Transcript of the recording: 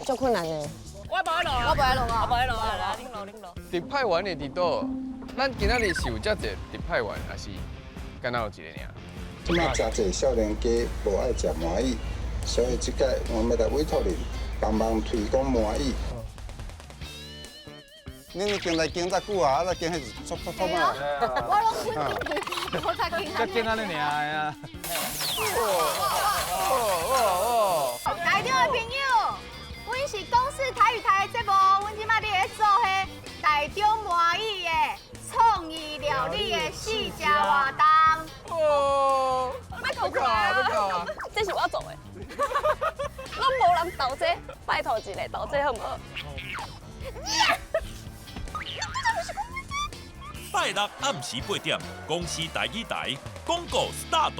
足困難的。我無愛落，我無愛落啊。我無愛落啊！來，恁落，恁落。特派員會佇佗？咱今仔日是有遮濟特派員，還是敢若有一个爾？這馬誠濟少年家無愛食麻薏，所以這擺我欲來委託恁幫忙推廣麻薏。恁已經來經遮久啊，啊，經彼是速速速嘛。我攏穩定對我才經。才經按呢爾啊。哦哦哦！台中的朋友，阮是公視台語台的節目，阮這馬佇咧做彼台中麻薏的創意料理的試食活動。哦，欲哭出來啊！這是我做的，攏無人鬥這，拜託一下鬥這好毋好？拜六暗時8點，公視台語台廣告 start。